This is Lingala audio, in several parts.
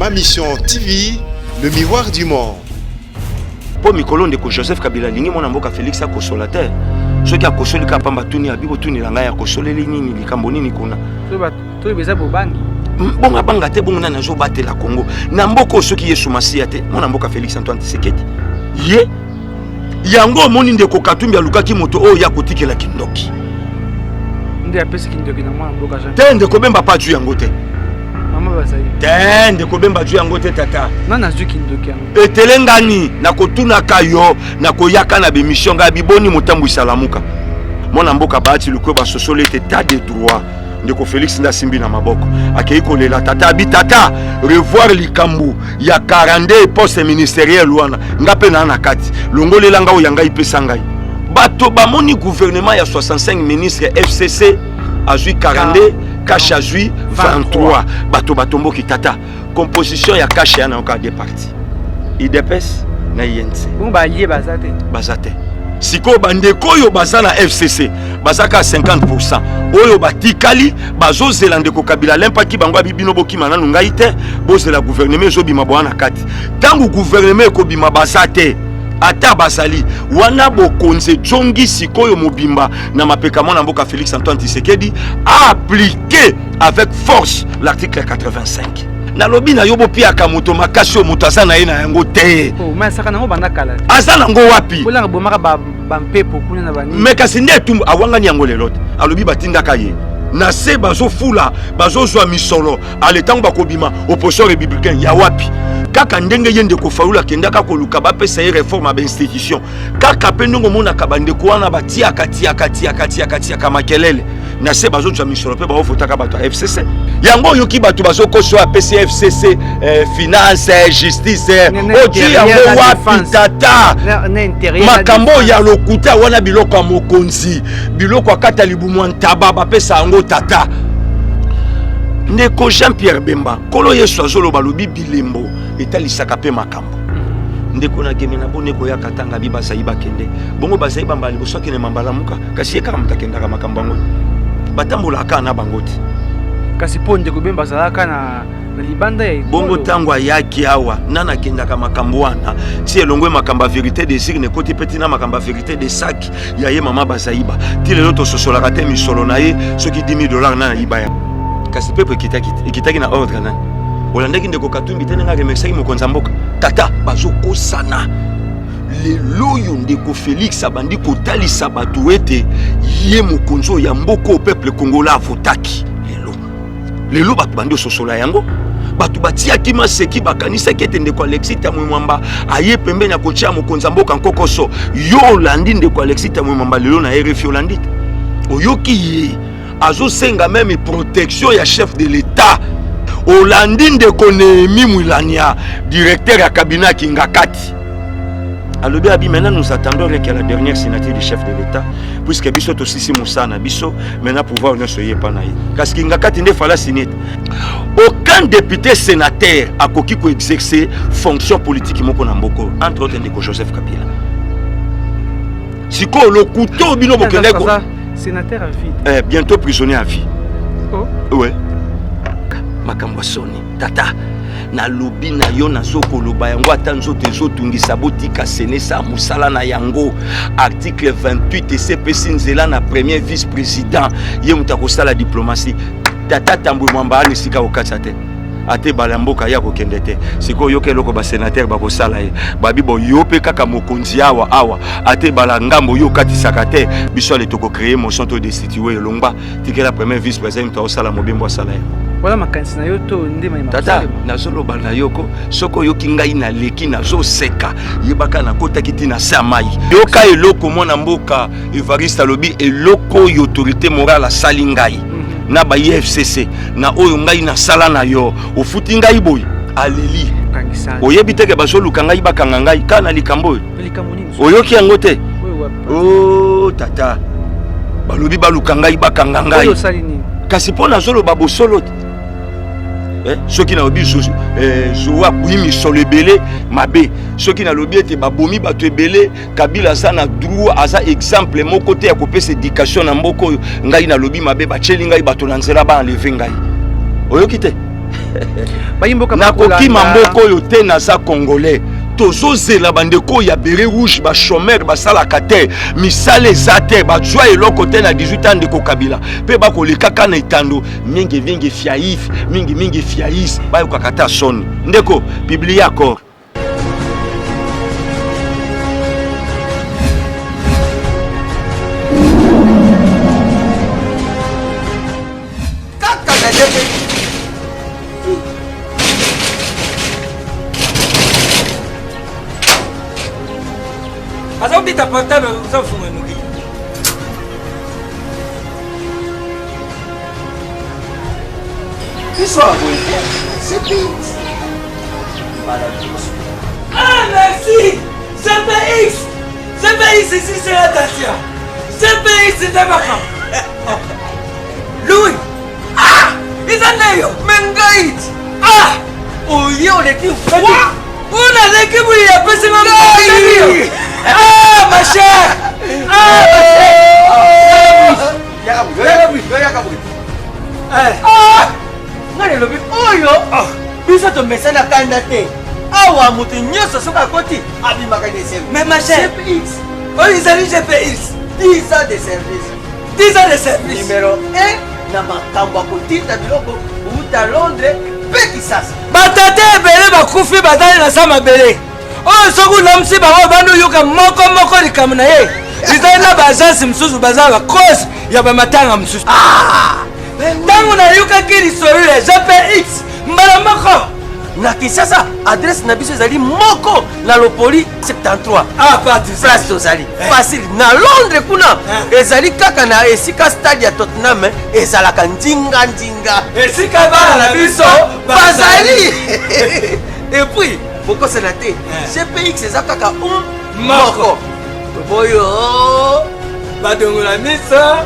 Ma Mission TV, le miroir du monde. Mpo mikolo ndeko Joseph Kabila alingi mwana mboka Felix akosola te. Soki akosoli kaka pamba, tuni abi kotunela ngai akosoleli nini, likambo nini kuna. Toyeba eza bobangi. Bongo abanga te, bongo nani azobatela Congo na mboka oyo soki Yesu Masiya te? Mwana mboka Félix Antoine Tshisekedi ye yango. Omoni ndeko Katumbi alukaki moto oyo ya kotikela kindoki. Nde apesi kindoki na mwana mboka Jean. Te, ndeko Bemba pa azwi yango te. Mama bazali. Te, ndeko Bemba azwi yango te, tata. Nani azwi kindoki yango? Etelengani nakotunaka yo, nakoyaka na bemission ngai biboni motambwisi alamuka mwana mboka Bahati Lukwe basosoli ete état de droit. Ndeko Félix nde asimbi na maboko, akei kolela tata, abi tata, revoir likambo ya 42 poste ministériel wana, nga mpe naa na kati, longolela nga oyo ya ngai, pesa ngai. Bato bamoni gouvernement ya 65 ministre, FCC azwi 42, CACH azwi 23, bato batomboki. Tata, composition ya CACH ya na yoka deux partis, UDPS na UNC. Bongo balie baza te? Baza te. Sikoyo bandeko oyo baza na FCC baza kaka 50. Oyo batikali bazozela ndeko Kabila alempaki bango, abi bino bokima nanu ngai te, bozela gouvernement ezobima bwa na kati. Ntango gouvernement ekobima, baza te, ata bazali wana, bokonzi ejongi sikoyo mobimba na mapeka mwana mboka Félix Antoine Tshisekedi, aappliquer avec force l'article 85. Nalobi na yo, bopiaka moto makasi oyo moto aza na ye na yango te. Oh, mais asaka nango banda kala te. Aza nango wapi? Bolanga bomaka bampepo kuna na banini. Me kasi nde etumbu awangani yango lelo te. Alobi batindaka ye na se, bazofula, bazozwa misolo. Ale ntango bakobima, opposition républicain ya wapi? Kaka ndenge ye ndeko Fayulu akendaka koluka bapesa ye réforme ya bainstitution, kaka mpe ndenge omonaka bandeko wana batiaka tiaka tiaka tiaka tiaka makelele na se, bazozwa misolo mpe baovotaka bato ya FCC. Yango oyoki bato bazokosa oyo apesi FCC finance, justice, oti yango wapi, tata? Makambo oyo ya lokuta wana, biloko ya mokonzi, biloko akata libumu ya ntaba, bapesa yango tata. Ndeko Jean Pierre Bemba, Nkolo Yesu azoloba, alobi bilembo etalisaka mpe makambo. Ndeko na geme na boni ekoyaka tanga bi bazali bakende bongo, bazali bambala liboso akende mambalamuka, kasi ye kaka moto akendaka makambo yango, batambolaka na bango te. Kasi mpo ndeko Bemba azalaka na libanda ya ekolo. Bongo ntango ayaki awa, nani akendaka makambo wana ti elongwe? Makambo ya vérité des urnes ekoti mpe ntina makambo ya vérité de sac ya ye mama Bazayiba. Ti lelo tososolaka te misolo na ye, soki 10 000 $, nani ayiba ya? Kasi pepe ekitaki te, ekitaki na ordre nani? Olandaki ndeko Katumbi te ndenge aremerciaki mokonzi ya mboka? Tata, bazokosana. Lelo oyo ndeko Félix abandi kotalisa bato ete ye mokonzi oyo ya mboka oyo peuple congolais avotaki. Lelo lelo bato bandi ososola yango. Bato batiaki maseki, bakanisaki ete ndeko Alexis Tamwe Mwamba aye pembeni ya kotia mokonzi ya mboka nkokoso. Yo olandi ndeko Alexis Tamwe Mwamba lelo na RFI, olandi te, oyoki ye azosenga même protection ya chef de l'État. Olandi ndeko Nehemi Mwilania, directeur ya cabinet ya Kingakati, alobi abi maintenant nous attendons rien qu'à la dernière signature du chef de l'État, puisque biso tosisi mosala na biso, maintenant pouvoir nyonso eyepa na ye. Kasi Kingakati nde fala signer te. Aucun député, sénateur akoki koexercer fonction politique moko na mboka, entre autres ndeko Joseph Kabila. Sikoyo lokuta oyo bino bokendaki Sénateur à vie. Bientôt prisonnier à vie. Oh. Ouais, makambo ya soni, tata. Nalobi na yo, nazokoloba yango ata nzoto ezotungisa. Botika senesa mosala na yango. Article 28 esepesi nzela na premier vice président, ye moto akosala diplomatie. Tata Tambwe Mwamba ana esika kokatisa te, ate ebala ya mboka ye akokende te. Sikoyo yoka eloko basénateur bakosala ye, babi bo yo mpe kaka mokonzi awa awa, ate ebala ngambo yo okatisaka te, biso ale tokocréer motion to destituer elongba, tikela premier vice président moto aosala mobembo, asala ye. Wana makanisi na yo to nde mayema? Tata, nazoloba na yo ko soki oyoki ngai naleki nazoseka, yebaka nakotaki ntina se ya mai. Yoka eloko mwana mboka Evariste alobi, eloko oyo autorité morale asali ngai na ba FCC na oyo ngai nasala na yo, ofuti ngai boye, aleli. Kangisa. Oyebi teke bazoluka ngai, bakanga ngai kaka na likambo oyo. Likambo nini? Oyoki yango te? Oyo wapi? O tata, balobi baluka ngai, bakanga ngai. Oyo osali nini? Kasi mpo nazoloba bosolo te. Soki nalobi zuwa akui misolo ebele mabe, soki nalobi ete babomi bato ebele, Kabila aza na droit, aza exemple moko te ya kopesa éducation na mboka oyo, ngai nalobi mabe, batieli ngai bato na nzela, baenlever ngai. Oyoki te? Nakokima mboka oyo te, naza congolais. Tozozela bandeko ya beret rouge, bachomeur basalaka te, misala eza te, bazwa eloko te na 18 ans ndeko Kabila, mpe bakolekaka na etando mingi mingi fiaif mingi mingi fiais, bayokaka ta soni. Ndeko, publie accord. Kaka na ndenge aza kobeta portable, oza kofunga noki. Biso ya boye te, CPX mbala liboso. Ah, merci! CPX! CPX ici, c'est la Dacia! CPX nde makambo! Louis! Ah! Eza nde yo! Me ngai ti! Ah! Oye oleki froid! Oyo naleki boye apesi nga ngai! Ah, ma chère! Ah, ma chère! Yaka boye, yaka boye, yaka boye. Ah! Ngai nalobi oyo biso tomesana kanda te. Awa moto nyonso soki akoti abimaka na esengo. Mais ma chère, GPX oyo ezali GPX. 10 ans de service. 10 ans de service. Numéro 1 na makambo ya kotinda biloko kouta Londres mpe Kisasa. Batata ebele bakufi bazali na sa mabele. Oyo soki olamusi bango bandi oyoka moko moko likambo na ye. Ezali na baagence mosusu baza ba cause ya bamatanga mosusu. Ntango nayokaki lisolo ya GPX mbala moko na Kinshasa, adresse na biso ezali moko na Lopoli 73. Ah, parti place tozali facile. Na Londres kuna ezali kaka na esika stade ya Tottenham ezalaka ndinga ndinga, esika bana na biso bazali. Et puis bokosana te, GPX eza kaka um moko toboyo. Badongola miso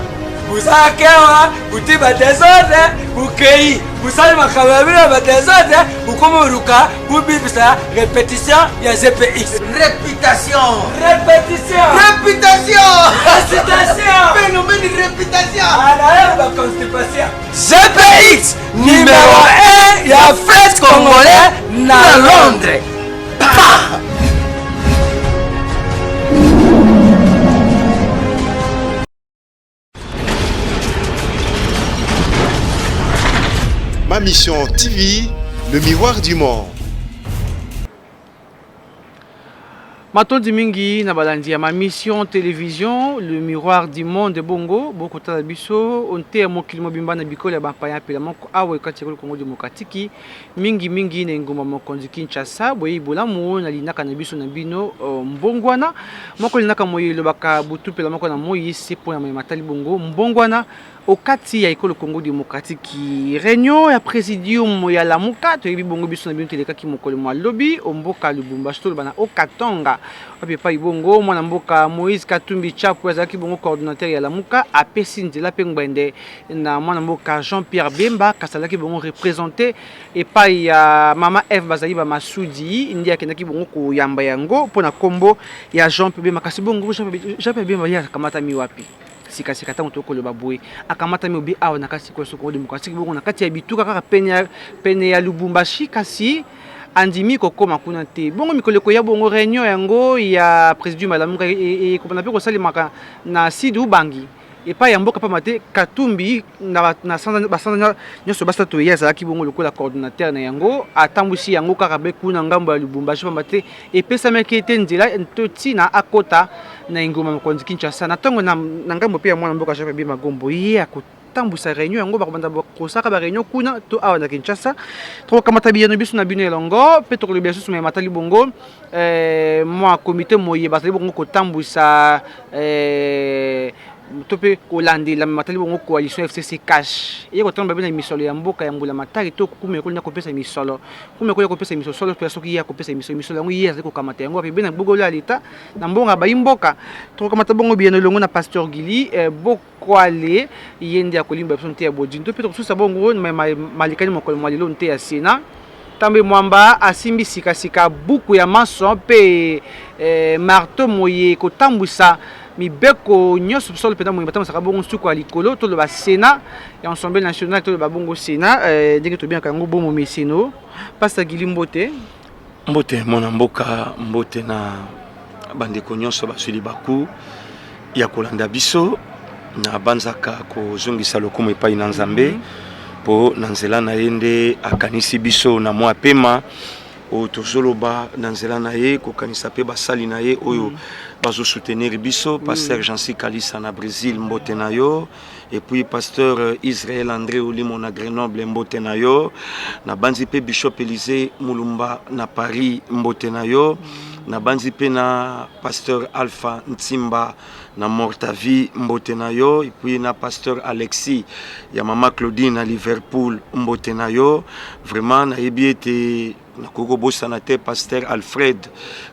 busakewa buti badesordre, bukei busali makambo ya bino ya badesordre, bukomi oluka bubibisa répétition ya GPX. Réputation, répétition, réputation, récitation, phénomène réputation, anaye baconstipation. GPX numéro 1 ya fret congolais na Londres. Ma Mission TV, le miroir du monde. Matondi mingi na balandi ya Ma Mission Télévision, le miroir du monde. Bongo bokotala biso onte ya mokili mobimba na bikolo ya bampaya mpela moko awa ekati ya Congo démocratique, mingi mingi na engumba mokonzi Kinshasa. Boyebi bolamu na linaka na biso na bino mbongwana moko, linaka moye elobaka butu mpela moko na moi se mpo na moye matali bongo mbongwana okati ya ekolo Congo démocratique. Réunion ya présidium ya Lamuka, toyebi bongo biso na bino, telekaki mokolo mwa lobi omboka Lubumbashi, toloba na Okatonga, wapi epai bongo mwana mboka Moïse Katumbi Chapwe azalaki bongo coordonnateur ya Lamuka, apesi nzela mpe ngwende na mwana mboka Jean-Pierre Bemba, kasi azalaki bongo représenté epai ya mama Eve bazali ba Masudi, nde akendaki bongo koyamba yango mpo na nkombo ya Jean-Pierre Bemba. Kasi bongo Jean-Pierre Bemba ye akamatami wapi sikasika? Ntango tokoloba boye, akamatami obi awa na kati ya Congo démocratique, bongo na kati ya bituka kaka pene pene ya Lubumbashi, kasi andimi kokóma kuna te. Bongo mikolo ekoya, bongo réunion yango ya présidium ya Lamuka ekobanda mpe kosalemaka na Sud Ubangi, epai ya mboka, pamba te Katumbi na basanza nyonso basato ye azalaki bongo lokola coordonnateur na yango, atambwisi yango kaka be kuna ngambo ya Lubumbashi, pamba te epesamaki ete nzela to ntina akota na engumba mokonzi Kinshasa. Na ntongo na ngambo mpe ya mwana mboka Jean Pierre Magombo, ye akotambwisa réunion yango, bakobanda kosaka baréunion kuna to awa na Kinshasa. Tokokamata biyano biso na bino elongo mpe tokolobela lisusu ya matali bongo mwa komite moye bazali bongo kotambwisa to mpe kolandela matali bongo coalition FCC Cash, eye kotanga babe na misolo ya mboka ya mbula matari to kumu ekolinga kopesa misolo, kumu ekolia kopesa misolo solo mpe soki ye akopesa misolo, misolo yango ye azali kokamata yango wapi? Be na bogolo ya leta na mbongo ya bayi mboka. Tokokamata bongo biyano elongo na pasteur Gili Bokwale, ye nde akolimba biso nte ya bodinto mpe tokosusa bongo malikani mokolo mwa lelo nte ya Sénat. Ntambe Mwamba asimbi sikasika buku ya maçon mpe marteau moye kotambwisa. Mibeko nyonso solo mpenza moye batambwisaka bongo nsuka ya likolo, toloba Senat ya Assemblée nationale, toloba bongo Senat eh, ndenge tobengaka yango bomo meseno. Pasta Gili, mbote. Mbote mwana mboka, mbote na bandeko nyonso bazwi libaku ya kolanda biso. Nabanzaka kozongisa lokumu epai na Nzambe mpo na nzela na ye nde akanisi biso na mwa pema oyo tozoloba na nzela na ye, kokanisa mpe basali na ye oyo bazosoutenir biso. Pasteur Jansi Kalisa na Brésil, mbote na yo. Et puis pasteur Israël André Olimo na Grenoble, mbote na yo. Nabanzi mpe Bishop Élysée Mulumba na Paris, mbote na yo. Nabanzi mpe na pasteur Alpha Ntimba na Mortavi, mbote na yo. Et puis na pasteur Alexis ya mama Claudine na Liverpool, mbote na yo. Vraiment nayebi ete nakoki kobosana te pasteur Alfred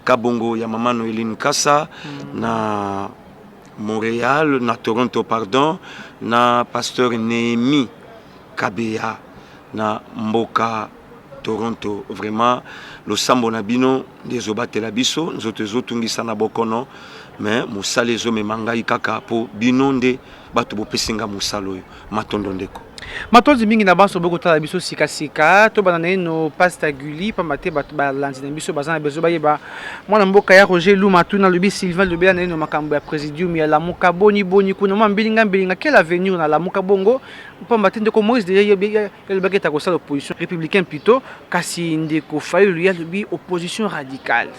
Kabongo ya mama Noeline Kasa na Montréal, na Toronto pardon, na pasteur Néhémie Kabeya na mboka Toronto. Vraiment losambo na bino nde ezobatela biso, nzoto ezotungisa na bokono, mais mosala ezomema ngai kaka po bino nde bato bopesi nga mosala oyo. Matondo ndeko. Matondi mingi na banso bokotala biso sikasika. Tobanda na eno Pasta Guli, pamba te bato balandi na biso baza na besoin bayeba mwana mboka ya Roger Luma. Tuna lobi Sylvain lobela na eno makambo ya presidium ya Lamuka, boni boni kuna mwa mbilinga mbilinga, quel avenir na Lamuka bongo, pamba te ndeko Moïse déjà yalobaki ete akosala opposition républicaine plutôt, kasi ndeko Fayulu yalobi opposition radicale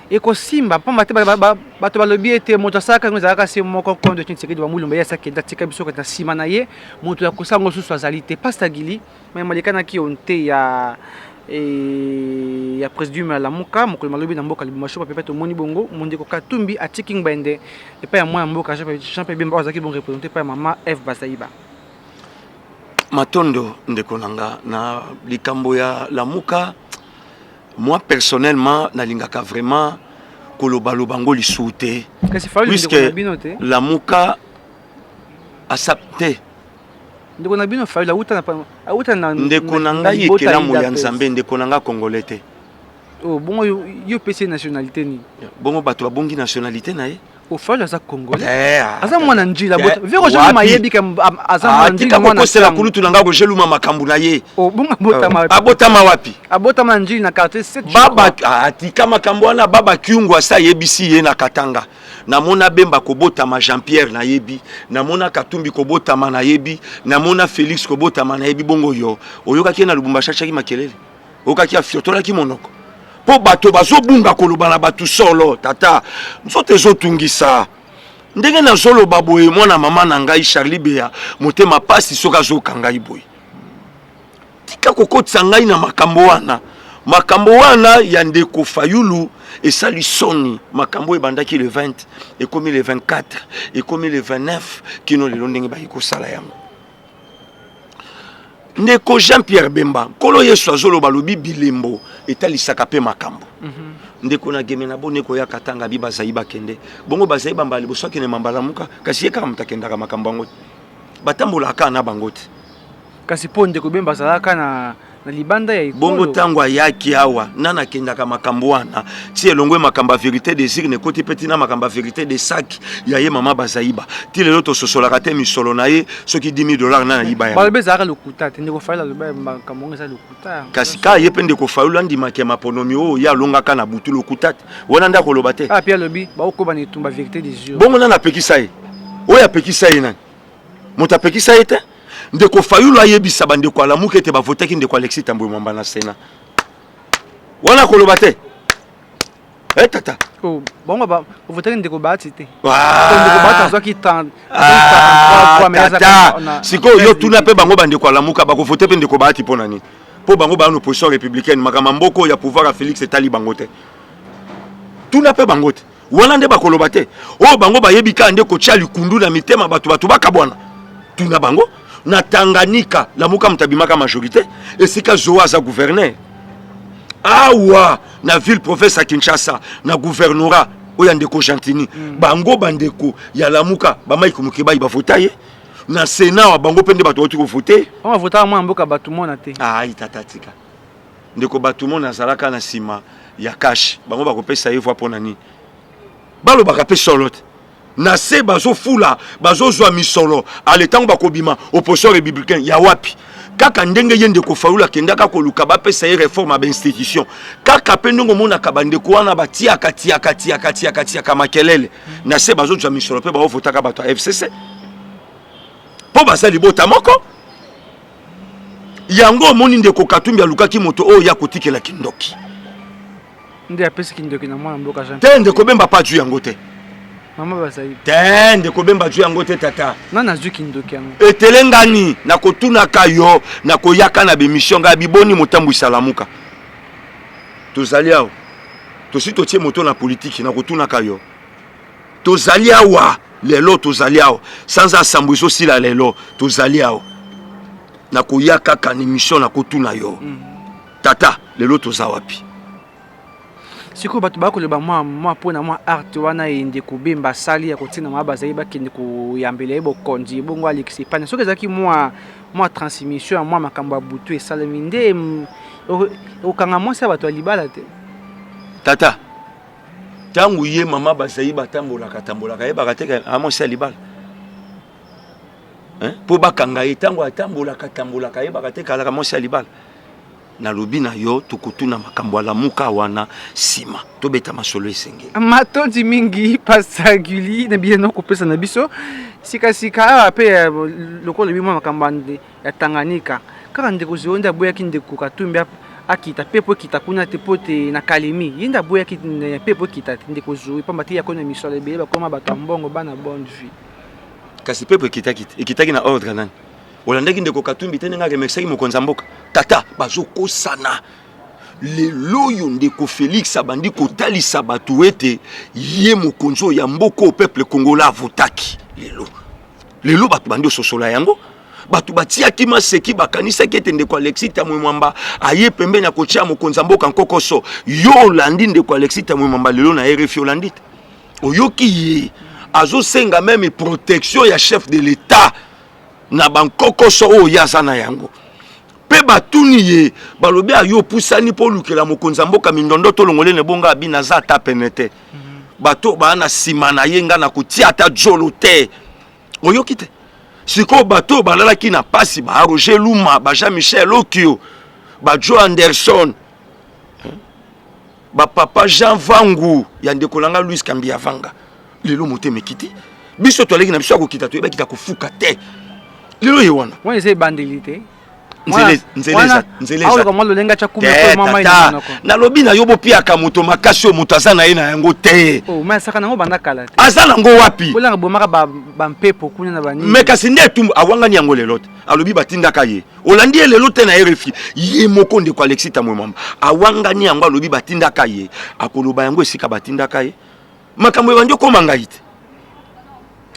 ekosimba, pamba te bato balobi ete moto asalaka yango ezalaka se moko, nkondo Tshisekedi wa Mulumba. Ye asakenda, atika biso kati na nsima na ye, moto ya kosala yango susu azali te. Pasta Gili, mayema lekanaki yo nte ya presidium ya Lamuka mokolo malobi na mboka Lubumbashi, mpe tomoni bongo mondeko Katumbi atiki ngbende epai ya mwana mboka Jean Pierre Bemba oyo azalaki bon représenté epai ya mama Eve Bazaiba. Matondo ndeko na nga. Na likambo ya Lamuka, moi personnellement nalingaka vraiment kolobaloba ngo lisusu te, kasi Fayulu puisque ndeko na bino te. Lamuka asa te. Ndeko na bino Fayulu auta na ndeko na ngai libota ekelamu ya UDPS. Nzambe, ndeko na nga congolais te. Oh, bongo yo opesi ye nationalité nini? Bongo bato babongi nationalité na ye. Oh, Fayulu aza congolais. Eh, aza mwana Njila. Eh, Vieux Roger Luma wapi? ayebi ke aza mwana Njila, tika mwana kokosela Sango. kulutu na nga Roger Luma makambo na ye. Oh, bongo abotama abotama wapi? Abotama na Njili na quartier 7. Baba atika makambo wana. Baba Kiungu asa ayebisi ye na Katanga. Namona Bemba kobotama, Jean Pierre nayebi, namona Katumbi kobotama nayebi, namona Félix kobotama nayebi. Bongo yo oyokaki ye na Lubumbashi atiaki makelele? Oyokaki afiotolaki monoko? Mpo bato bazobunga koloba na bato solo. Tata, nzoto ezotungisa ndenge nazoloba boye. Mwana mama na ngai Charlie Bea, motema pasi soki azoka ngai boye. Tika kokotisa ngai na makambo wana. Makambo wana ya ndeko Fayulu esali soni. Makambo oyo ebandaki le 20, ekomi le 24, ekomi le 29, kino lelo ndenge bayi kosala yango. Ndeko Jean Pierre Bemba, Nkolo Yesu azoloba, alobi bilembo etalisaka mpe makambo. Ndeko na geme na boni ekoyaka tanga bi bazali bakende bongo, bazali bambala liboso akende mambalamuka, kasi ye kaka moto akendaka makambo yango te, batambolaka kaka na bango te. Kasi mpo ndeko Bemba azalaka na libanda ya ekolo. Bongo ntango ayaki awa, nani akendaka makambo wana? Ti elongwe makambo ya vérité des urnes, ekoti mpe ntina makambo ya vérité des sacs ya ye mama Bazaiba. Ti lelo tososolaka te misolo na ye, soki 10 000 dollars nani ayiba yango. Balobi ezalaka lokuta te. Ndeko Fayulu aloba makambo yango eza lokuta. Kasi kaka ye mpe ndeko Fayulu andimaki ya maponomi oyo ye alongaka na butu, lokuta te wana nde akoloba te. Ah, mpe alobi baokoba na etumba vérité des urnes. Bongo nani apekisa ye? Oyo apekisa ye nani? Moto apekisa ye te. Ndeko Fayulu ayebisa bandeko alamuki ete bavotaki ndeko Alexis Tambwe Mwamba na Sénat wana, koloba te. Eh, tata. Oh, bongo bavotaki ndeko Bahati te? Ah. Ndeko Bahati azwaki 30 Ah, 43 voix, mais tata azalaka na sikoyo yo tuna mpe bango, bandeko alamuka bakovote mpe ndeko Bahati mpo na nini? Mpo bango baa na opposition républicaine. Makambo ya mboka oyo ya pouvoir ya Félix etali bango te. Tuna mpe bango te wana nde bakoloba te. Oyo bango bayebi kaka nde kotia likundu na mitema bato, bato bakabwana. Tuna bango na Tanganyika, Lamuka moto abimaka majorité esika Zoa aza gouverneur. Awa na ville province ya Kinshasa, na gouvernorat oyo ya ndeko Gentini, bango bandeko ya Lamuka, bamike Mokebai bavota ye na Sénat wa bango mpe nde bato bauti kovote. Bango bavotaka mwana mboka bato mona te. Ai tata, tika ndeko bato mona azalaka na nsima ya kashe. Bango bakopesa ye voix mpo na nini? Balobaka mpe solo te. Na se bazofula, bazozwa misolo, ale ntango bakobima opposition républicain ya wapi? Kaka ndenge ye ndeko Fayulu akendaka koluka bapesa ye reforme ya bainstitution, kaka mpe ndenge omonaka bandeko wana batiaka tiaka tiaka tiaka tiaka makelele na se, bazozwa misolo mpe baovotaka bato ya FCC mpo baza libota moko. Yango omoni ndeko Katumbi alukaki moto oyo ya kotikela kindoki. Nde apesi kindoki na mwana mboka Jean. Te, ndeko Bemba pa azwi yango te. Mama bazali. Te, ndeko Bemba azwi yango te, tata. Nani azwi kindoki yango? Etelengani nakotunaka yo, nakoyaka na bemission ngai biboni motambwisi alamuka. Tozali awa, tosi totie moto na politiki, nakotunaka yo. Tozali awa lelo, tozali awa sanza sambo ezosila lelo, tozali awa, nakoya kaka na émission, nakotuna yo. Tata, lelo toza wapi? Sikoyo bato bakoloba mwa mwa mpona mwa art wana ye ndeko Bemba asali ya kotina mwa bazali bakende koyambela ye bokonzi, ebongo alekisa epane. Soki ezalaki mwa mwa transmission ya mwa makambo ya butu esalemi nde okanga mwasi ya bato ya libala te. Tata, ntango ye mama bazali batambolaka tambolaka, ayebaka te mwasi ya libala mpo bakanga ye. Ntango atambolaka tambolaka, ayebaka te kalaka mwasi ya libala. Nalobi na yo, tokotuna makambo alamuka wana nsima, tobeta masolo esengeli. Matondi mingi, Pasteur Guli, na biyano kopesa na biso sikasika awa. Mpe lokola lobi mwa makambo ya Tanganyika, kaka ndeko Zoe nde aboyaki ndeko Katumbi akita mpe po ekita kuna te, po te na Kalemi ye nde aboyaki mpe po ekita te ndeko Zoe, pamba te ya kona misolo ebele, bakoma bato ya mbongo, bana bonne vie. Kasi mpepo ekitaki te, ekitaki na ordre nani? Olandaki ndeko Katumbi te ndenge aremerciaki mokonzi ya mboka? Tata, bazokosana. Lelo oyo ndeko Félix abandi kotalisa bato ete ye mokonzi oyo ya mboka oyo peuple congolais avotaki. Lelo lelo bato bandi ososola yango. Bato batiaki maseki, bakanisaki ete ndeko Alexis Tamwe Mwamba aye pembeni ya kotia mokonzi ya mboka nkokoso. Yo olandi ndeko Alexis Tamwe Mwamba lelo na RFI, olandi te, oyoki ye azosenga même protection ya chef de l'État na bankokoso oyo ye aza na yango. Mpe batuni ye, balobi ayo opusani mpo olukela mokonzi ya mboka mindondo tolongole na ebonga, abi naza ata pene te, bato baa na nsima na ye, nga na kotia ata jolo te. Oyoki te? Sikoyo bato oyo balalaki na pasi, ba Roger Luma, ba Jean Michel Okio, ba Joe Anderson, bapapa Jean Vangu ya ndeko na nga Louis Kambi ya Vanga, lelo motema ekiti. Biso toaleki na biso ya kokita, toyebaki ta kofuka te. Lelo ye wana. Wana eza ebandeli te. Nzela nalobi na yo, bopiaka moto makasi oyo moto aza na ye na yango te. Aza nango wapi? Me kasi nde etumbu awangani yango lelo te, alobi batindaka ye. Olandi ye lelo te na RFI, ye moko ndeko Alexis Tamwe Mwamba awangani yango, alobi batindaka ye. Akoloba yango esika batindaka ye. Makambo ebandi okóma ngai te,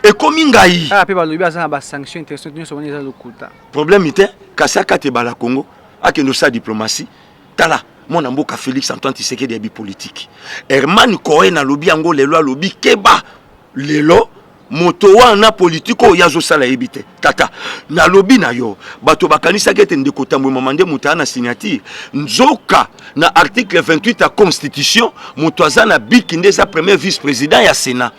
ekomi ngai. Mpe balobi aza na basanction internationale nyonso, wana eza lokuta. Problème te, kasi akata ebala Congo, akende osala diplomatie. Tala mwana mboka Félix Antoine Tshisekedi ya bipolitike. Herman Cohen alobi yango lelo, alobi keba lelo moto wana politike oyo azosala yebi te. Tata, nalobi na yo, bato bakanisaki ete ndeko Tambwe Mama nde moto aya na signature. Nzoka na article 28 ya constitution, moto aza na biki nde eza premier vice président ya Sénat.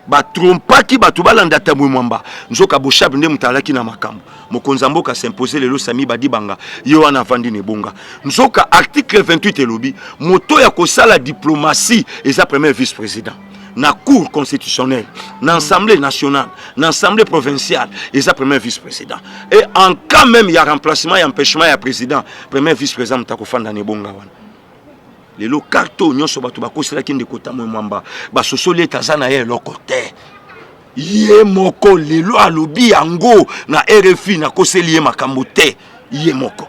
Batrompaki bato balanda Tambwe Mwamba, nzoka Boshab nde moto alaki na makambo. Mokonzi ya mboka s'impose lelo, Sami Badibanga ye wana avandi na ebonga. Nzoka article 28 elobi moto ya kosala diplomatie eza premier vice président. Na cour constitutionnelle, na assemblée nationale, na assemblée provinciale, eza premier vice président. Et en cas même ya remplacement, ya empêchement ya président, premier vice président moto akofanda na ebonga wana. Lelo carte oyo nyonso bato bakoselaki ndeko Tamwe Mwamba, basosoli ete aza na ye eloko te. Ye moko lelo alobi yango na RFI, nakoseli ye makambo te, ye moko.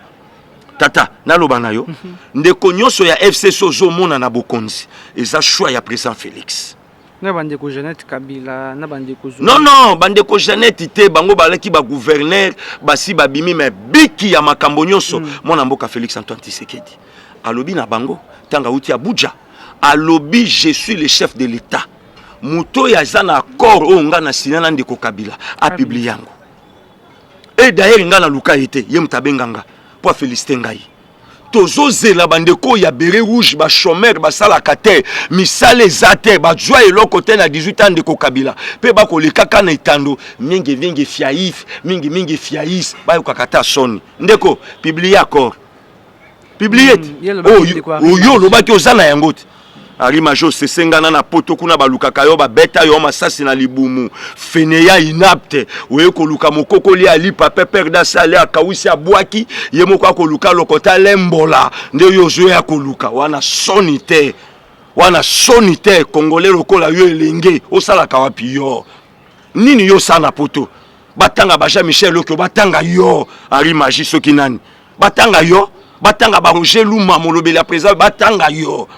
Tata, naloba na yo, ndeko nyonso ya FCC ozomona na bokonzi eza choix ya président Félix. Na bandeko Jeannette Kabila, na bandeko Non non, bandeko Jeannette te, bango balaki bagouverneur, basi babimi. Me biki ya makambo nyonso, mwana mboka Félix Antoine Tshisekedi alobi na bango ntango auti Abuja, alobi: "Je suis le chef de l'État. Moto oyo aza na accord oyo nga na sina na ndeko Kabila apublier yango." Et d'ailleurs nga naluka ye te, ye moto abenga nga mpo aféliciter ngai. Tozozela bandeko ya béret rouge, bachômeur, basalaka te, misala eza te, bazwa eloko te na 18 ans ndeko Kabila, mpe bakolekaka na etando mingi mingi, fiaif mingi mingi, fiais bayokaka ta soni. Ndeko, publie accord, publie te. Oyo olobaki oza na yango te. Ari Majo sesengana na poto kuna, balukaka yo, babeta yo masasi na libumu. Feneya inapte, oye koluka mokokoli alipa peper dasale, akawisi, abwaki ye moko, akoluka lokota lembola nde yo ozoya koluka wana. Soni te wana, soni te. Congolais lokola yo, elenge, osalaka wapi? Yo nini yo osala na poto? Batanga ba Jean Michel Okio, batanga yo Henri Magie, soki nani batanga yo, batanga ba Roger Luma, molobeli ya président, batanga yo,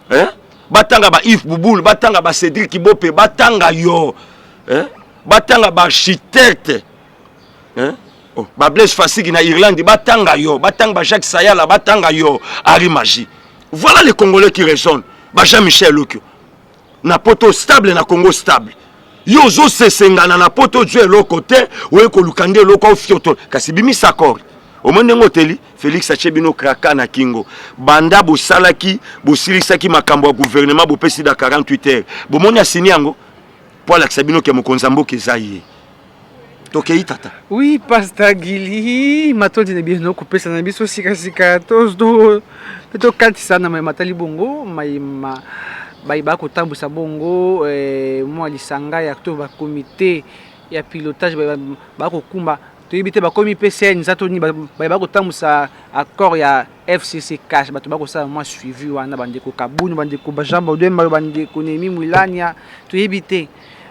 eh? Batanga ba Yves Bouboul, batanga ba Cédric Kibope, batanga yo, eh? Batanga ba architecte, eh? Oh, ba Blaise Fasiki na Irlande, batanga yo, batanga ba Jacques Sayala, batanga yo Henri Magie. Voilà les Congolais qui raisonnent. Ba Jean Michel Okio na poto stable, na Congo stable. Yo ozosesengana na poto, ozwa eloko te, oye koluka nde eloko ofioto. Kasi bimisa accord. Omoi ndenge oteli Félix atie bino kraka na kingo. Banda bosalaki, bosilisaki makambo ya gouvernement, bopesi da 48 heures, bomoni asini yango mpo alakisa bino ke mokonzi ya mboka eza ye. Tokei, tata. Oui, pasteur Gili, matondi na bino kopesa na biso sikasika. Tokatisa na mayema tali bongo mayema bayeba kotambwisa bongo mwa lisanga ya to bacomité ya pilotage bakokumba. Toyebi te bakomi mpe CNSA to nini, bayeba kotambwisa accord ya FCC CACH. Bato bakosala mwa suivi wana, bandeko Kabunu, bandeko Jean Baudemba, bandeko Nemi Mwilania. Toyebi te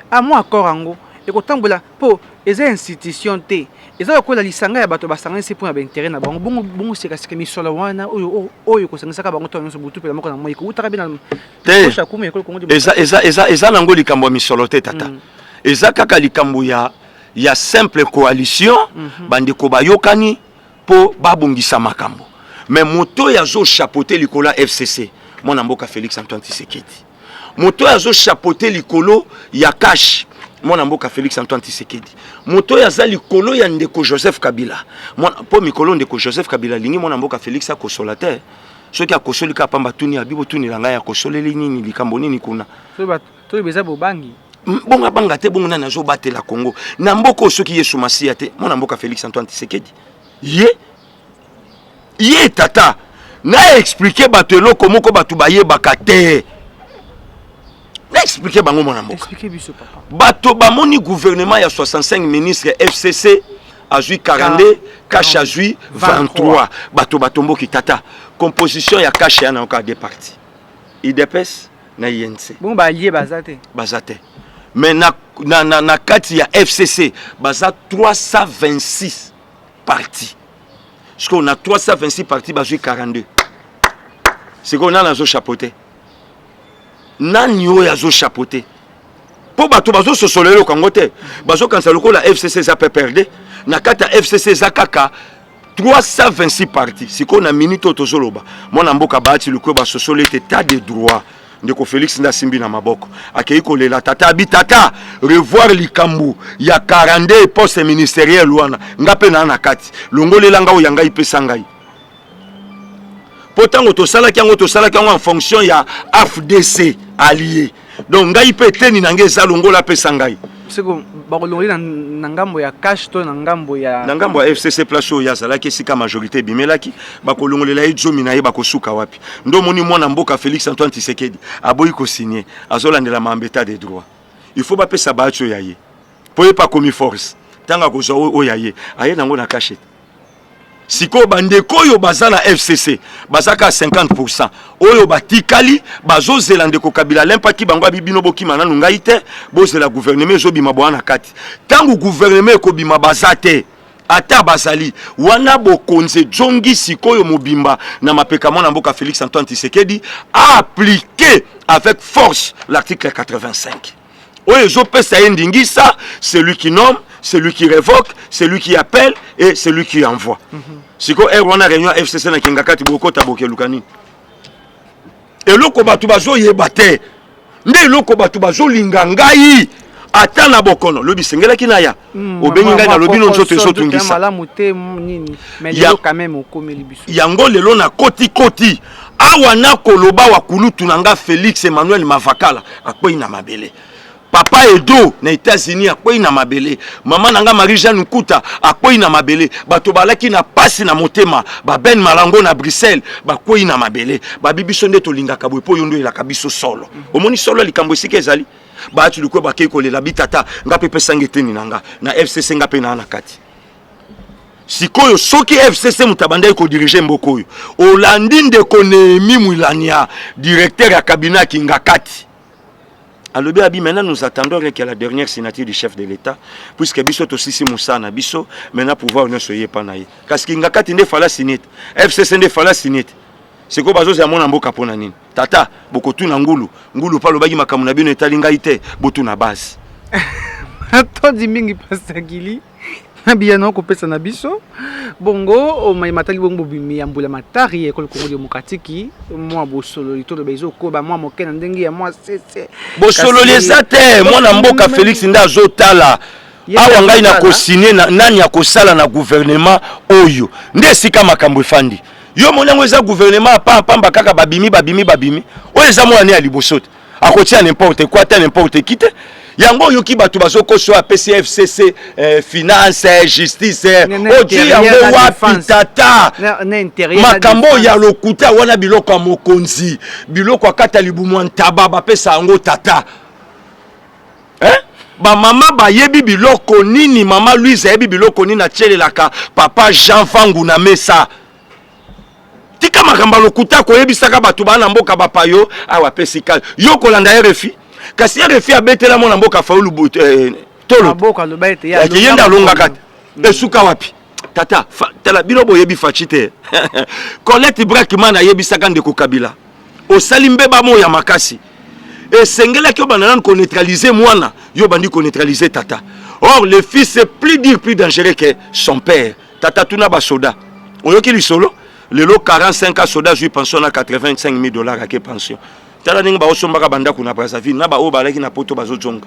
a mwa accord yango ekotambola, mpo eza institution te, eza lokola lisanga ya bato basanganisi mpona baintérêt na bango. Bongo bongo sikasika misolo wana oyo ekosangisaka bango ntango nyonso, butu mpe moko na moi, ekoutaka mpe na te. Eza nango likambo ya misolo te, tata. Eza kaka likambo ya simple coalition. Bandeko bayokani mpo babongisa makambo, mais moto oyo azochapeauter likolo ya FCC, mwana mboka Félix Antoine Tshisekedi. Moto oyo azochapeauter likolo ya CACH, mwana mboka Félix Antoine Tshisekedi. Moto oyo aza likolo ya ndeko Joseph Kabila, mpo mikolo ndeko Joseph Kabila alingi mwana mboka Félix akosola te. Soki akosoli kaka pamba, tuni abi botunela ngai, akosoleli nini, likambo nini kuna? Toyebi eza bobangi. Bongo abanga te, bongo nani azobatela Kongo na mboka oyo soki Yesu Masiya te? Mwana mboka Félix Antoine Tshisekedi ye ye. Tata, na expliquer bato eloko moko bato bayebaka te, na expliquer bango, mwana mboka. Bato bamoni gouvernement ya 65 ministre, FCC azwi 42, CACH azwi 23. Bato batomboki. Tata, composition ya CACH ya na yoka deux partis, UDPS na UNC. Bongo baalliés baza te? Baza te, mais na kati ya FCC baza 326 partis. Sikoyo na 326 partis bazwi 42. Sikoyo nani azochapeauter? Nani oyo azochapeauter? Mpo bato bazososola eloko yango te, bazokanisa lokola FCC eza PPRD. Na kati ya FCC eza kaka 326 partis. Sikoyo na minute oyo tozoloba, mwana mboka Bahati Lukwebo basosoli ete état de droit, ndeko Félix nde asimbi na maboko, akei kolela tata, abi: "Tata, revoir likambo ya 42 poste ministériel wana, nga mpe naa na kati, longolela nga oyo ya ngai, pesa ngai." Mpo ntango tosalaki yango, tosalaki yango en fonction ya AFDC allié, donc ngai mpe eteni na ngai eza, longola, apesa ngai. Siko bakolongoli na ngambo ya CACH to na ngambo ya? Na ngambo ya FCC, place oyo azalaki, esika majorité ebimelaki, bakolongolela ye zomi na ye, bakosuka wapi? Nde omoni mwana mboka Félix Antoine Tshisekedi aboyi kosigner, azolandela makambo état de droit. Il faut bapesa baati oyo ya ye, mpo ye mpe akomi force. Ntango akozwa oyo ya ye, aye nango na CACH. Sikoyo bandeko oyo baza na FCC baza kaka 50. Oyo batikali bazozela ndeko Kabila alempaki bango, abi: "Bino bokima nanu, ngai te, bozela gouvernement ezobima bwana na kati." Ntango gouvernement ekobima, baza te, ata bazali wana, bokonzi ezongi sikoyo mobimba na mapeka mwana mboka Félix Antoine Tshisekedi, aappliquer avec force l'article 85 oyo ezopesa ye ndingisa: celui qui nomme, celui qui révoque, celui qui appelle et celui qui envoie. Sikoyo heure wana, réunion ya FCC na kinga kati, bokota, bokeluka nini? Eloko bato bazoyeba te, nde eloko bato bazolinga ngai Ata na bokono lobi sengelaki na ya. Obengi ngai nalobi no nzoto ezotungisa. Malamu te nini mais lelo quand même okomeli biso. Yango lelo na koti koti awa na koloba wa kulutu na nga Felix Emmanuel Mavakala akwei na mabele. Papa Edo na Etats-Unis akwei na mabele. Mama na nga Marie-Jeanne Nkuta akwei na mabele. Bato balaki na pasi na motema, ba Ben Malango na Bruxelles bakwei na mabele. Babi biso nde tolingaka boye po yo nde oyelaka biso solo. Omoni solo likambo esika ezali? Bahati Lukwebo bakei kolela bitata nga mpe pesa nga eteni na nga na FCC nga mpe naa na kati. Sikoyo soki FCC moto abandaki kodirige mboka oyo, olandi ndeko Nehemi Mwilanya, directeur ya cabinet ya Kingakati, alobi abi maintenant nous attendons rien que la dernière signature du chef de l'État, puisque biso tosisi mosala na biso, maintenant pouvoir nyonso eye epa na ye. Kasi Kingakati nde fala signer te, FCC nde fala signer te. Sikoyo bazozela mwana mboka mpo na nini? Tata, bokotuna ngulu, ngulu mpe alobaki makambo na bino etali ngai te, botuna base. Matondi mingi Pasteur Gili na biyano kopesa na biso bongo mai matali bongo bobimi ya mbula matari ya ekolo Congo démocratique mwa bosololi toloba ezokoba mwa moke na ndenge ya mwa sese bosololi eza te mwana mboka Felix nde azotala awa ngai nakosigne na, nani akosala na gouvernement oyo nde esika makambo efandi yo omoni yango eza gouvernement ya pamba kaka babimi babimi babimi oyo eza mwana ne ya liboso te akotia n'importe quoi ata n'importe qui te yango oyoki bato bazokosa oyo apesi fcc eh, finance eh, justice eh, oti yango wapi tata makambo oyo ya lokuta wana biloko ya mokonzi biloko akata libumu ya ntaba bapesa yango tata eh? bamama bayebi biloko nini mama louise ayebi biloko nini atielelaka papa jean vangu na mesa tika makambo ya lokuta koyebisaka bato baa na mboka bapayo awa apesi kal yo kolanda rfi kasi rfi abetela mwana mboka fayulu eh, tolo ye nde alongaka te esuka wapi tata tala bino boyebi faci te colette brakman ayebisaka ndeko kabila osali mbeba moyo ya makasi esengelaki obanda nanu koneutralize mwana yo obandi koneutralize tata or le fils est plus dur plus dangereux que son père tata tuna basoda oyoki lisolo lelo 45 ans soda azwi pension na 85 000 dollars ake pension tala ndenge baosombaka bandako na brazzaville na baoyo balaki na poto bazozonga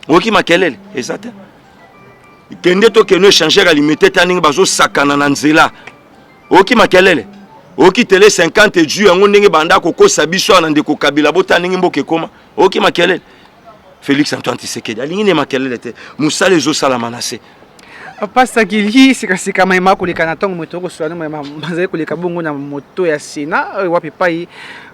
oyoki makelele eza te kende tokende échangeur alimete ta ndenge bazosakana na nzela oyoki makelele oyoki tele 50 ju yango ndenge banda kokosa biso wana ndeko kabila bota ndenge mboka ekoma oyoki makelele Felix Antoine Tshisekedi alingi ne makelele te mosala ezosalama na se Pasta Gili sikasika mayema koleka na ntango moto okoswano mayema mazali koleka bongo na moto ya Sénat wapi epai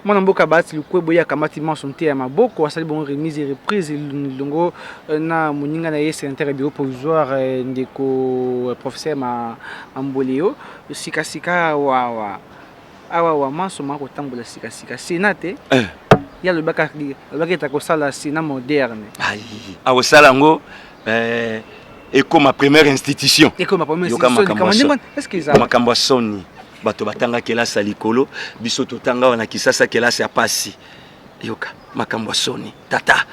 mwana mboka Bahati Lukwebo ye akamati manso nte ya maboko asali bongo remise et reprise longo na moninga na ye sénateur ya bureau provisoire ndeko professeur Mamboleo sikasika wawa awa wa manso ma kotambola sikasika Sénat te eh. Ye alobaki ete akosala Sénat moderne akosala yango eh, ekoma première institution ekoma première institution est-ce que eza makambo ya soni bato batanga kelasi ya likolo biso totanga wana kisasa kelasi ya pasi yoka makambo ya soni tata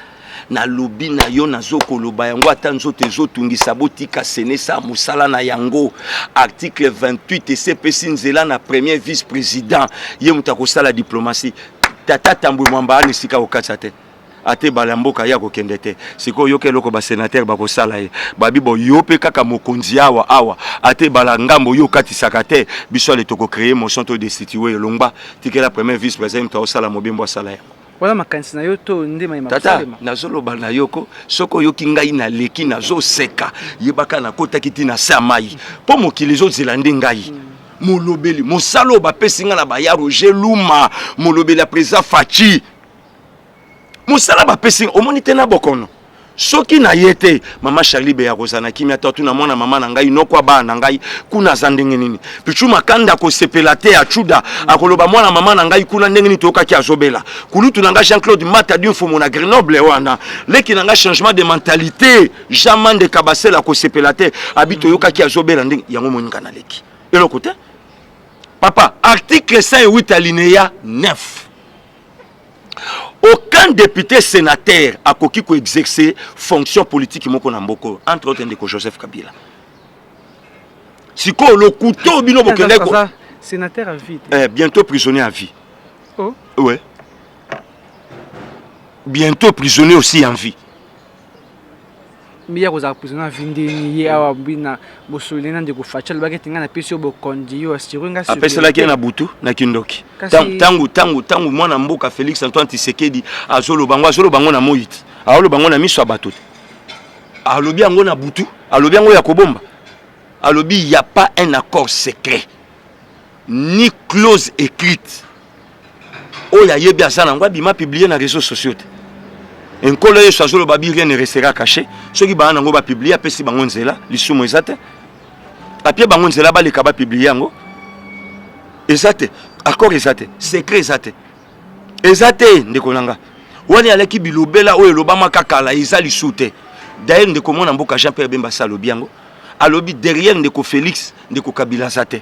nalobi na yo nazokoloba yango ata nzoto ezotungisa botika senesa mosala na yango article 28 esepesi nzela na premier vice président ye moto akosala diplomatie tata tambwe mwamba ana esika kokatisa te ata ebale ya mboka ye akokende te sikoyo yoka eloko basenatere bakosala ye babi bo yo mpe kaka mokonzi awa awa ata ebala ngambo yo okatisaka te biso ale tokocree motion to destitue elongba tikela premier vice président moto aosala mobembo asala yango wana makanisi na yo to nde mayema tata nazoloba na yo ko soki oyoki ngai naleki nazoseka yebaka nakotaki ti na se ya mai mpo mokili ezozela nde ngai molobeli mosala oyo bapesi ngai na baya roger luma molobeli ya président faci mosala bapesi omoni te na bokono soki na ye te mama charlie beya akozala na kimia to atuna mwana mama na ngai noko ya bana na ngai kuna aza ndenge nini pichu makanda akosepela te achuda akoloba mwana mama na ngai kuna ndenge nini toyokaki azobela kulutu na ngai jean claude mata du mfumu na grenoble wana leki na ngai changement de mentalité jean mande kabasele akosepela te abi toyokaki azobela ndenge yango moninga na leki eloko te papa article 108 alinéa 9 aucun député sénateur akoki koexercer fonction politique moko na mboka oyo entre autres ndeko joseph kabila sikoyo lokuta oyo bino bokende sénateur à vie eh, bientôt prisonnier à vie oh. ouais. bientôt prisonnier aussi en vie. Mbi ya kozala président na vie ndeni ye awa mbi na bosololi na ndeko Fatshi alobaki ete ngai napesi yo bokonzi yo assuré nga sécurité. Apeselaki ye na butu na kindoki. Kasi- Tangu tangu tangu mwana mboka Felix Antoine Tshisekedi azoloba ngo, azoloba ngo na moyi te, azoloba ngo na miso ya bato te, alobi yango na butu, alobi yango ya kobomba, alobi y a pas un accord secret ni clause écrite. Oyo ayebi aza nango abima publier na réseaux sociaux te. Nkolo Yesu azoloba bi rien ne restera caché. Soki baa nango ba publier, apesi bango nzela, lisumu eza te. Apie bango nzela baleka ba publier yango. Eza te, accord eza te, secret eza te. Eza te ndeko na nga. Wana alaki bilobela oyo elobamaka kala eza lisu te. D'ailleurs ndeko mwana mboka Jean-Pierre Bemba sa alobi yango. Alobi derrière ndeko Félix, ndeko Kabila aza te.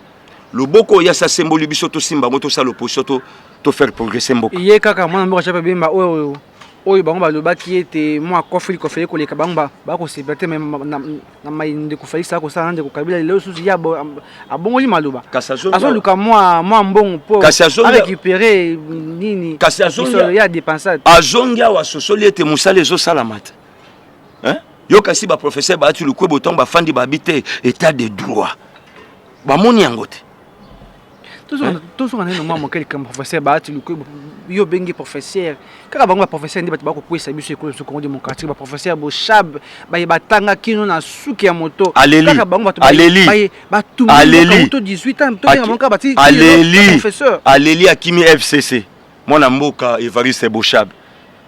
Loboko oyo asa semboli biso tosimba yango tosala opposition to to faire progresser mboka. Ye kaka mwana mboka Jean-Pierre Bemba oyo oyo bango balobaki ete mwa kofili kofili koleka bango bakosepela te na mai ndeko Felix akosala na ndeko Kabila lelo susu ye abongoli maloba azoluka mwa mwa mbongo mpo arécupérer nini misolo ye adepensa. Azongi awa asosoli ete mosala ezosalama te. Yo kasi ba professeur baati lukwebo ntango bafandi babi te état de droit bamoni yango te. Tozonga nano mwa moke likambo professeur Bahati Lukwebo. Yo obengi professeur kaka bango baprofesseur nde bato bakokwesa biso ekolo biso Congo démocratique. Baprofesseur Boshab baye batanga kino na suki ya moto. Aleli. Kaka bango bato Aleli. batumbi Aleli. to 18 ans tobenga bango kaka bati Aleli. professeur. Aleli akimi FCC. Mwana mboka Evariste Boshab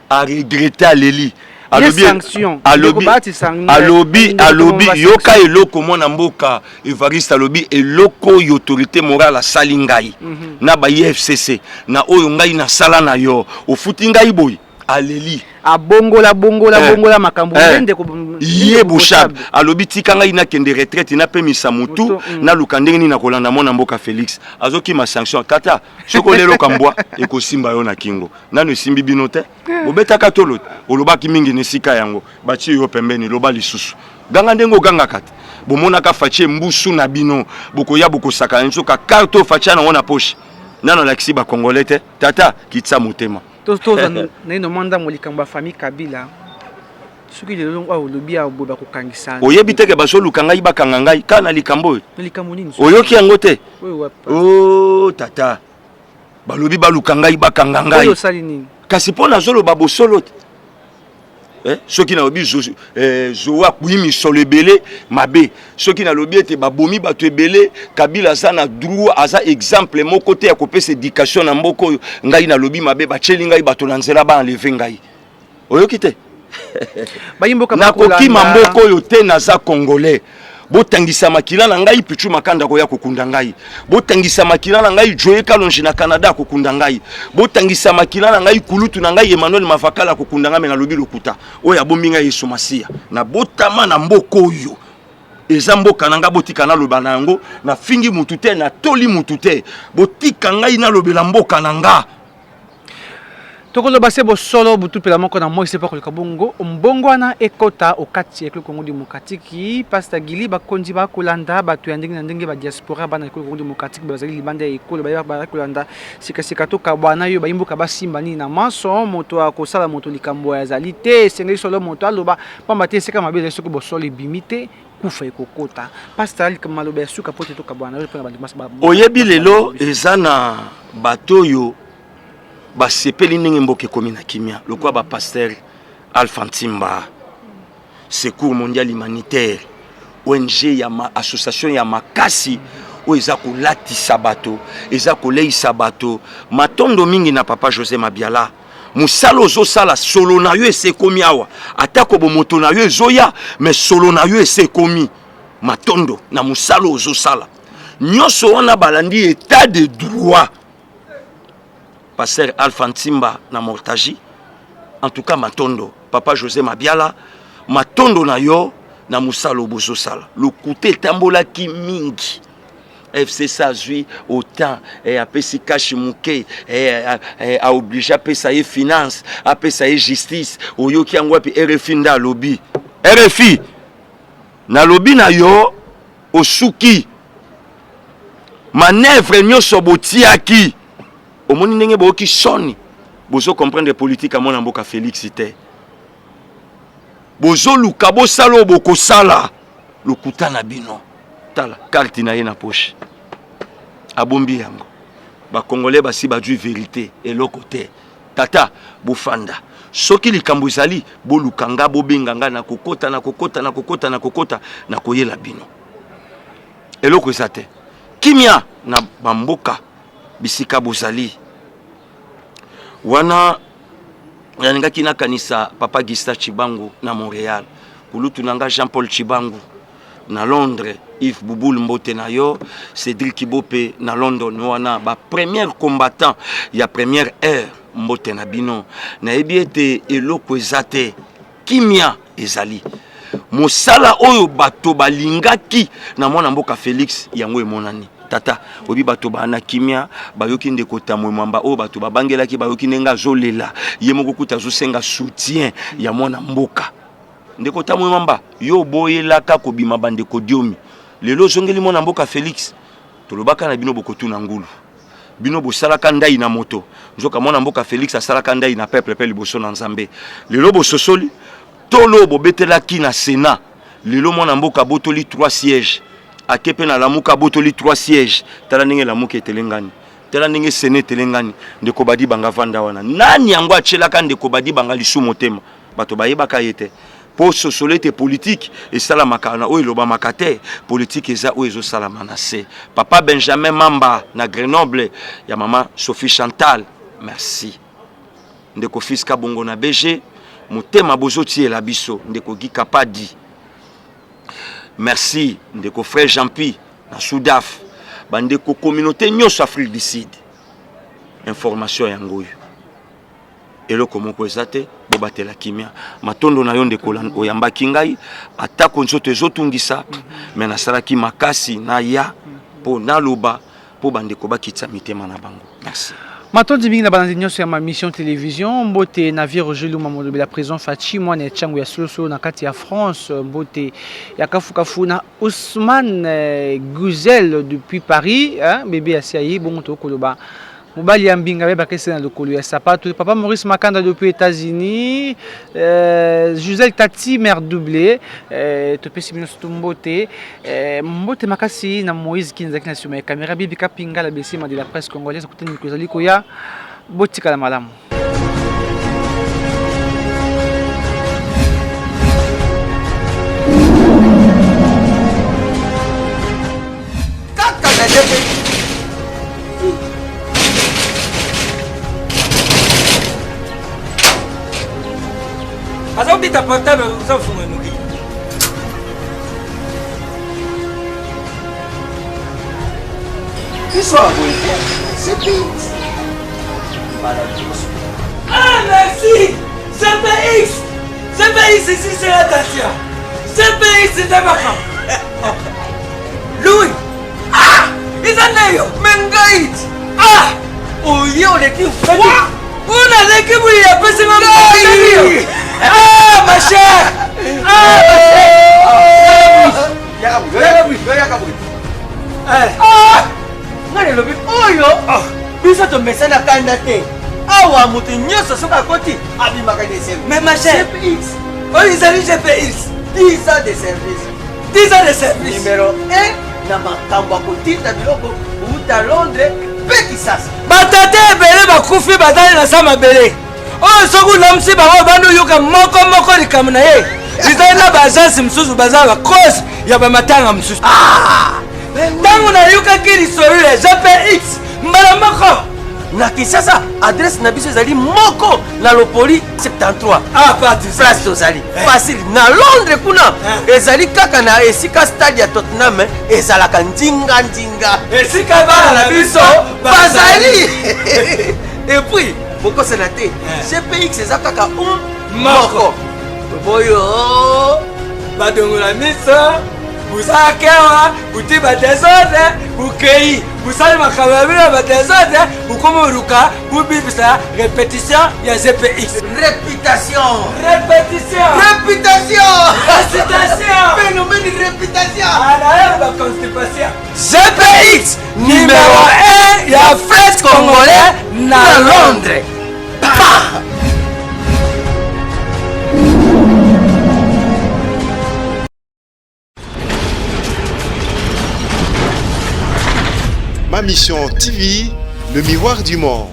a regretté, aleli. Alobi sanction. Alobi Ndeko Bahati sanction. Alobi Ndeko alobi Bahati yoka sanction. Eloko mwana mboka Evariste alobi eloko oyo autorité morale asali ngai na ba FCC na oyo ngai nasala na yo ofuti ngai boye, aleli. Abongola bongola bongola makambo ndeko ye Boshab alobi tika ngai nakende retraite, napemisa mutu, Moto. Naluka ndenge nini nakolanda mwana mboka Félix azokima sanction. Tata, soki oleloka mbwa ekosimba yo na kingo, nano esimbi bino te. Bobetaka tolo te, olobaki mingi na esika yango batie yo pembeni. Loba lisusu, ganga ndenge ogangaka te. Bomonaka Fatshi mbusu na bino, bokoya bokosaka nzoka carte oyo Fatshi nango na poche nano alakisi bakongolais te. Tata, kitisa motema. Tozwa naino mwa ndambo likambo ya famille Kabila. Soki lelo oyo olobi ya boye bakokangisa. Oyebi te ke bazoluka ngai bakanga ngai kaka na likambo oyo? Na likambo nini? Oyoki yango te? Oyo wapi? O tata, balobi baluka ngai bakanga ngai. Oyo osali nini? Kasi mpo nazoloba bosolo te. Soki nalobi zoe akui misolo ebele mabe, soki nalobi ete babomi bato ebele, Kabila aza na droit, aza exemple moko te ya kopesa éducation na mboka oyo, ngai nalobi mabe, batieli ngai bato na nzela baenlever ngai. Oyoki te? Bayimboka nakokima mboka oyo te, naza congolais. Botangisa makila na ngai, Pichu Makanda koya kokunda ngai. Botangisa makila na ngai, Joye Kalonji na Canada kokunda ngai. Botangisa makila na ngai, kulutu na ngai Emmanuel Mavakala kokunda ngai. Me nalobi lokuta? Oyo abombi ngai Yesu Masiya. Nabotama na mboka oyo, eza mboka na ngai. Botika naloba na yango. Nafingi mutu te, natoli mutu te, botika ngai nalobela mboka na nga. Tokoloba se bosolo butu mpela moko na moi se mpo koleka bongo mbongo wana ekɔta okati ya ekolo Congo démocratique. Pasteur Gili, bakonzi bakolanda bato ya ndenge na ndenge, badiaspora, bana ekolo Congo démocratique bazali libanda ya ekolo bayeba kolanda sikasika. Tokabwana yo bayimboka basimba nini na manso? Moto akosala moto likambo azali te, esengeli solo moto aloba, pamba te esika mabe ezali, soki bosolo ebimi te, kufa ekokota. Pasteur, maloba ya suka po te tokabwana yo mpona bato. Oyebi, lelo eza na bato oyo basepeli ndenge mboka ekomi na kimia, lokola bapasteur Alpha Ntimba, Secours mondial humanitaire, ONG ya association ya makasi oyo eza kolatisa bato, eza koleisa bato. Matondo mingi na papa José Mabiala, mosala ozosala. Solo na yo ese ekomi awa, atako bomoto na yo ezoya, mais solo na yo ese ekomi. Matondo na mosala ozosala. Nyonso wana balandi état de droit. Pasteur Alpha Ntimba na Mortaji, en tout cas matondo. Papa José Mabiala, matondo na yo na mosala oyo bozosala. Lokuta etambolaki mingi, FCC azwi autant, apesi cash moke, aoblige apesa ye finance, apesa ye justice. Oyoki yango wapi? RFI nde alobi. RFI, nalobi na yo, osuki. Manœuvre nyonso botiaki, omoni ndenge boyoki soni. Bozo comprendre politique ya mwana mboka Félix te. Bozoluka bosala oyo bokosala. Lokuta na bino. Tala carte na ye na poche. Abombi yango. Ba Congolais basi bazui verite eloko te. Tata bofanda. Soki likambo ezali boluka nga bobenga nga nakokota nakokota nakokota nakokota nakoyela bino. Eloko eza te. Kimia na bamboka bisika bozali. Wana nalingaki nakanisa papa Gustave Tshibangu na Montreal, kulutu na nga Jean-Paul Tshibangu na Londres, Yves Bouboul mbote na yo, Cédric Kibope na London, wana ba premier combattant ya première heure mbote na bino. Nayebi ete eloko eza te, kimia ezali. Mosala oyo bato balingaki na mwana mboka Felix yango emonani. Tata, oyebi bato ba na kimia, bayoki ndeko Tamwe Mwamba oyo bato babangelaki, bayoki ndenge azolela, ye moko kuta azosenga soutien ya mwana mboka. Ndeko Tamwe Mwamba, yo oboyelaka kobima bandeko Diomi, lelo ozongeli mwana mboka Felix. Tolobaka na bino bokotuna ngulu. Bino bosalaka ndai na moto, nzoka mwana mboka Felix asalaka ndai na peuple pe liboso na Nzambe. Lelo bososoli tolo bobetelaki na Senat, lelo mwana mboka abotoli 3 sièges, ake pe na Lamuka abotoli 3 sièges. Tala ndenge Lamuka etelengani, tala ndenge Senat etelengani. Ndeko Badibanga vanda wana, nani yango atielaka ndeko Badibanga lisu motema? Bato bayebaka ye te. Po sosolo ete politique esalamaka na oyo elobamaka te, politique eza oyo ezosalama na se. Papa Benjamin Mamba na Grenoble ya mama Sophie Chantal, merci. Ndeko Fils Kabongo na BG, motema bozotiela biso. Ndeko Guy Kapadi, merci. Ndeko Frère Jean-Pi na Sudaf, bandeko communauté nyonso Afrique du Sud, information yango oyo. Eloko moko eza te, bobatela kimia. Matondo na yo ndeko oyambaki ngai, atako nzoto ezotungisa, me nasalaki makasi naya mpo naloba mpo bandeko bakitisa mitema na bango. Merci. Matondi mingi na balandi nyonso ya ma mission télévision. Mbote na vieux Roger Luma molobi la prison Fatshi mwana ya Tshangu ya solosolo na kati ya France. Mbote ya kafukafu na Ousmane Guzel depuis Paris, hein, bébé ya Siayi bongo tokoloba mobali ya mbinga be bakese na lokolo ya sapato. Papa Maurice Makanda depuis États-Unis, Gisèle Tati mère doublée, topesi bino surtout mbote, mbote makasi na Moïse Kinzaki na sima ya caméra, Bibi Kapinga la besima de la presse congolaise, kutani kozali koya botikala malamu. Kaka na DP. Azobita portable ozofunga noki. Biso ya boye te, CPX. Mbala liboso. Ah merci! CPX! CPX ici c'est la Dacia. CPX c'est makambo. Louis! Ah! Eza nde yo! Me ngai! Ah! Oye oleki fwa! Oyo naleki boye apesi nga ngai! Ah ma chère! Ah ma chère! Yaka boye, yaka boye. Ah! Ngai nalobi oyo biso tomesana kanda te. Awa moto nyonso soki akoti abimaka de service. Mais ma chère, GPX. Oyo ezali GPX. 10 ans de service. 10 ans de service. Numéro 1 na makambo ya kotinda biloko kouta Londres mpe Kisasa. Batata ebele bakufi bazali na sa mabele oyo soki olamusi bango obandi oyoka moko moko likambo na ye ezali na baagence mosusu baza ba cause ya bamatanga mosusu. Ntango nayokaki lisolo ya GPX mbala moko na Kinshasa, adresse na biso ezali moko na Lopoli 73. Ah, pas du place tozali facile. Na Londres kuna ezali kaka na esika stade ya Tottenham ezalaka ndinga ndinga, esika bana na biso bazali. Et puis bokosana te, GPX eza kaka un moko toboyo badongola miso busakewa buti ba desordre bukei busali makambo ya bino ya ba desordre bukomi oluka bubibisa répétition ya GPX. Réputation. Répétition. Réputation. Récitation. Phénomène réputation. Alaye ba constipation. GPX numéro 1 ya fret congolais na Londres. Pa! Ma Mission TV, le miroir du monde.